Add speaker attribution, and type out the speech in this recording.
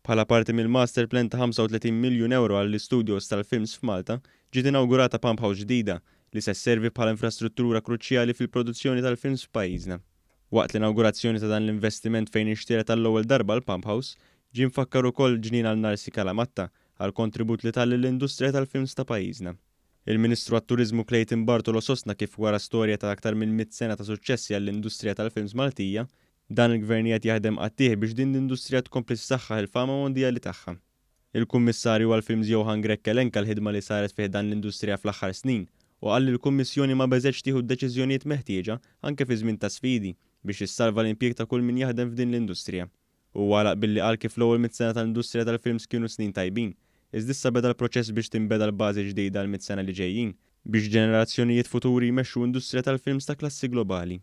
Speaker 1: Bħala parti mill-master plan ta' 35 miljun ewro għall-istudios tal-films f'Malta, ġiet inawgurata pump house ġdida li se sservi bħala infrastruttura kruċjali fil-produzzjoni tal-films f'pajjiżna. Waqt l-inawgurazzjoni ta' dan l-investiment fejn inxteret għall-ewwel darba l-pump house, ġie mfakkar ukoll ġnien għal Narsi Calamatta għall-kontribut li ta lill-industrija tal-films ta' pajjiżna. Il-Ministru għat-Turiżmu Clayton Bartolo sostna kif wara storja ta' aktar minn 100 sena ta' suċċessi għall-industrija tal-films Maltija, dan il-Gvern qiegħed jaħdem qatigħ biex din l-industrija tkompli ssaħħaħ il-fama mondjali tagħha. Il-Kummissarju għall-Films Johann Grech elenka l-ħidma li saret fi ħdan l-industrija fl-aħħar snin u qal li l-Kummissjoni ma beżgħetx tieħu d-deċiżjonijiet meħtieġa anke fi żmien ta' sfidi biex issalva l-impjieg ta' kull min jaħdem f'din l-industrija. Huwa għalaq billi qal kif l-ewwel 100 sena tal-industrija tal-films kienu snin tajbin, iżda issa beda l-proċess biex tinbeda l-bażi ġdida għal 100 sena li ġejjin, biex ġenerazzjonijiet futuri jmexxu industrija tal-films ta' klassi globali.